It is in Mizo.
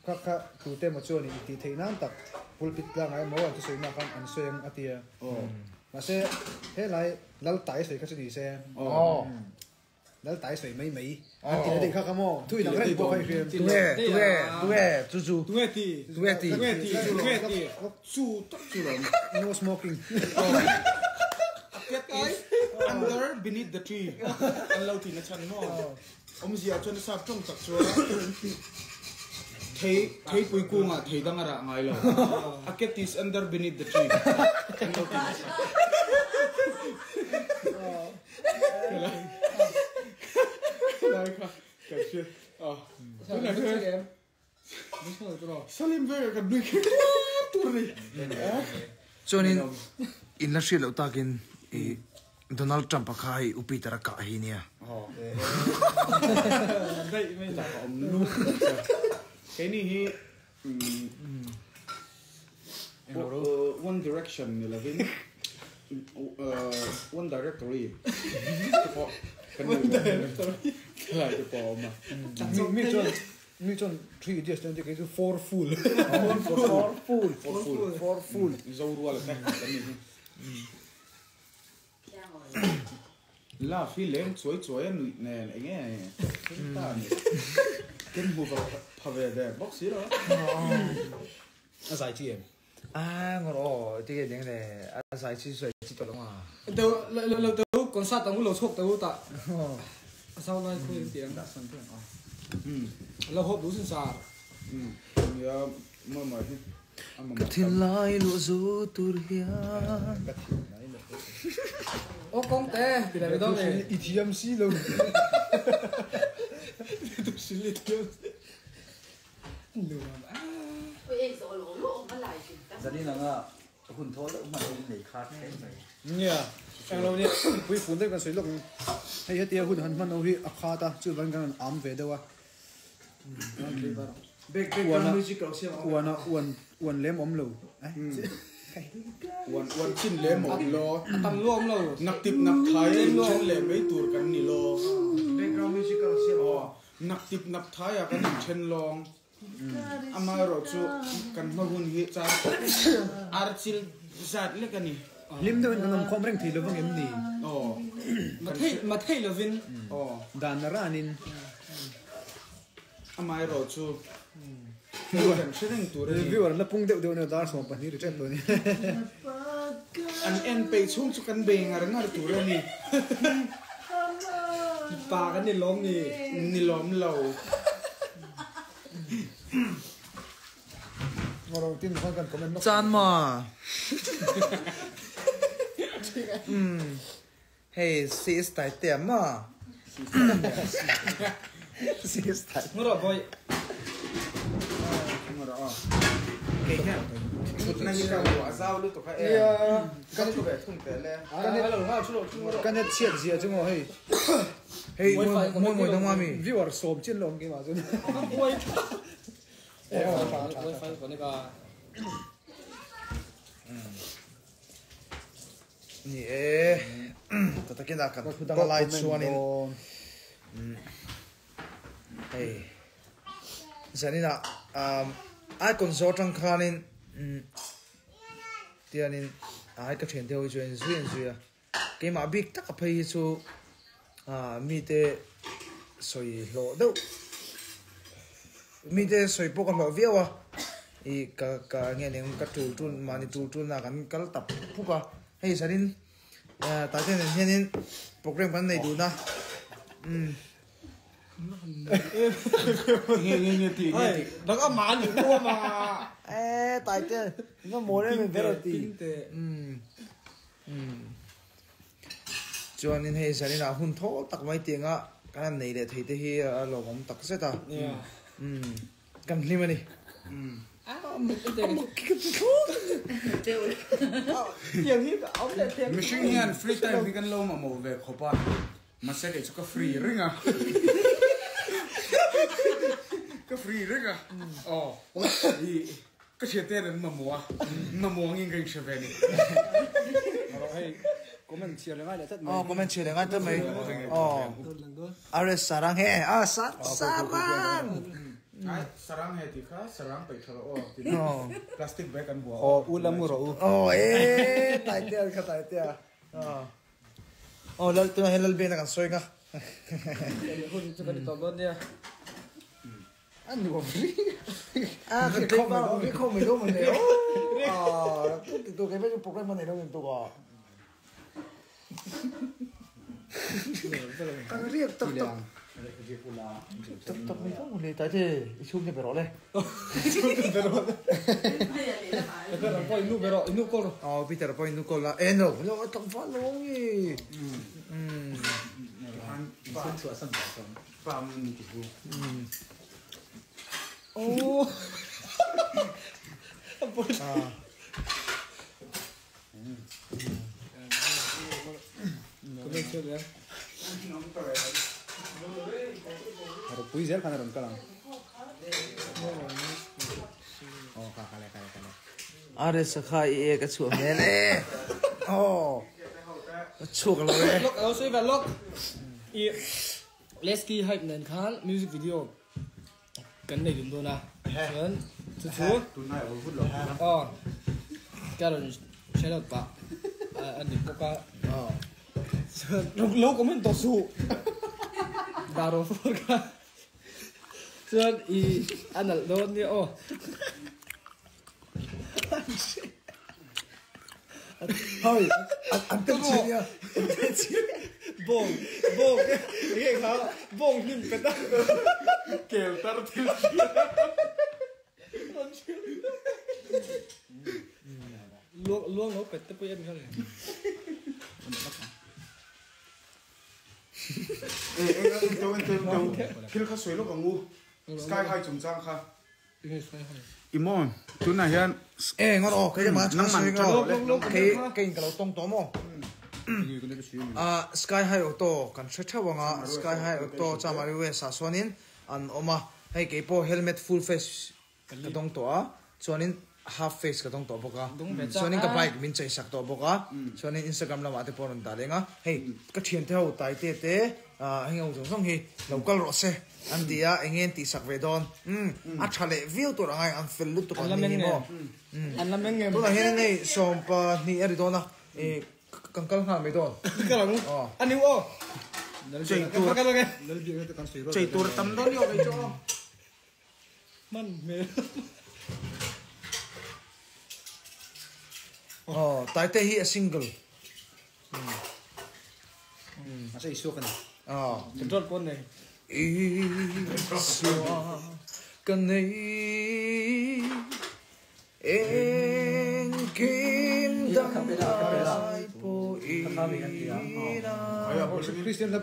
Kha kha tute emaw chuan in tih theih nan tak pulpit tlangah emaw an thusawi nak khan an sawi ang a ti a. Mahse helai lal tai sawi kha chu ni se. Lal tai sawi mai mai an ti leh kha kha maw thu inang reng pawh kha i hria. Tunge tunge tunge chu chu. Tunge ti. Tunge ti. Tunge ti. Tunge ti. Chu tak chu lo. No smoking. A cat is under beneath the tree an lo ti na chhan maw. Awmzia chuan a sap tawng tak chuan thei theipui kungah thei dang a rah ngai lo. A cat is under beneath the tree. An lo ti nasa. Helai kha kan hria. Tunah hian Salim vek a kan nui kher tur a ni. Chuanin in la hriat loh takin i Donald Trump a kha hei U Peter a kah hi nia. Keini hi One Direction ni lovin One Directory te pawh kan nei lo. Helai te pawh a awm a. Mi chuan Mi chuan Three Idiots te kei chu Four Fool. Four Fool. Four Fool. Four Fool. Zorual te kan nih hi. Love hi leng chuai chuai a nuih nen eng nge thleng ta ni. Ken hmu va pha ve der bawk si lo. A zai chi em? A ngawr aw ti ke ding le a zai chi zai chi tawh lo ma. Teu lo lo teu concert ang lo chhuak teu ta. A sau lai khui an ti ang. Lo hawp duh sin sar. Nia mawi mawi hi. Ka thinlai luah zo tur hian. Ka thinlai luah zo tur hian. Aw kawng te ti lai dawn e. I thiam si lo. Tu sil i thiam si. Nuam a. Zanin anga hun thawl deuh hman in nei khat hle mai. Nia, englo nia, pui fun deuh kan sawi lawk ang. Hei hetia hun han hman ho hi a khat a, chuvangin kan rawn am ve deuh a. Uan a uan uan lem awm lo. Uan uan chin lem awm lo. A tam lu awm lo. Nak tip nak thai a in then leh mai tur kan ni lo. Background music a lo siam awm. Nak tip nak thai a kan in then lawng. Amaherawh chu kan hma hun hi char archil zat lek a ni. Hlim deuhin kan awm khawm reng thei lovang em ni? Aw. Mathei lovin. Aw. Dan a ranin. Amaherawh chu thil kan hre reng tur a ni. Reviewer la pung deuh deuh nia dar 12 ri tep tawh a ni. An en peih chhung chu kan bei ngar ngar tur a ni. Pa kan ni lawm ni. Ni lawm lo. Chan maw? Umm hei sis tai te a maw? Sis tai. Ngawrh boy. Kei hian thutna hi ka ruah zau lutuk a e. Ka thu ve thung tel e. Ka net chhiat zia chu maw hei. Hei mawi mawi dang mami. Viewer sawm chin lo awm keimah chuan. Wifi connect a. Ni e ta takin a kan thu dang lai chuanin hei zanin ah icon zawh atang khanin tianin ai ka thian te ho hi chuan zui an zui a. Keimah bik taka phei hi chu mite sawi hlawh deuh, mite sawi pawh ka hlawh viau a, ih ka ka nge ning ka tul tul mahni tul tul na kan kal tap phuk a, hei zanin tate nen hianin program kan nei dun a, umm. Nge nge nge ti nge ti. Dang a ma ni ko ma. E tate nga mawl em em ber a ti. Umm. Umm. Chuanin hei zaninah hun thawl tak mai tianga kan han nei leh thei te hi a lawmawm tak zet a. Umm. Kan hlim a ni. Umm. Mihring hian free time hi kan lo mamawh ve khawp a, mahse kei chu ka free reng a. Ka free reng a. Aw. Ka hriat te an mamawh a, mamawh angin ka inhre ve ni. Rawh hei comment chhiar leh ngai leh tlat mai. Aw comment chhiar leh ngai tlat mai. Aw. Ares sarang he a sarang. Ai sarang he ti kha sarang pai thalo o ti plastic bag an hua o ulamu ro u o e taitea kha taitea o lal tu na helal be na kan soi nga hun chu kan to bon dia an nu fri a kan te ba ri kho me do mo ne o a tu ti tu ke be program ma ne lo tu ga kan riak tak tak tak tak me do mo le tai te i chum ne bero le Peter po inu bero inu kol oh Peter po inu kol la eh no lo tak fa lo ngi sun chua san ba sam pam ni ti hu oh comment chua le ro pui zel khan ron kalang oh kha kha le kha le kha le are sakha e ka chu me le oh chu ka lo le lok lo soi va lok i Lesky hype nen khan music video kan nei dun do na chuan chu chu tu nai o vut lo oh karon share out pa an ni poka oh chuan lo comment to su daro for ka chuan i anal don ni oh hoi an tel chi ya bong bong cái kha bong nim peta kel tar thil luang luang lo pet te pui em kha le eh eh to to to thil kha soi lo ka ngu sky high chung chang kha imon tu na hian eh ngon o cái ma nang man ngo cái cái cái ka lo tong to mo sky high auto kan thre thawanga sky high auto chamari we sa sonin an oma hei ke po helmet full face ka dong to a chuanin half face ka dong to boka chuanin ka bike min chei sak to boka chuanin instagram lama te poron da lenga hei ka thian te ho tai te te hei ho zong zong hi local ro se an dia engen ti sak ve don a thale view tur angai an fel lut tu kan ni mo an la meng ngem tu na hen nei som pa ni ari dona e kangkal nga me don ka lang ani o chei tur ka lang chei tur tam don yo kai cho man me oh tai te hi a single asa isu kan oh control pon nei isua kan nei en kim dang ai po ina Christian la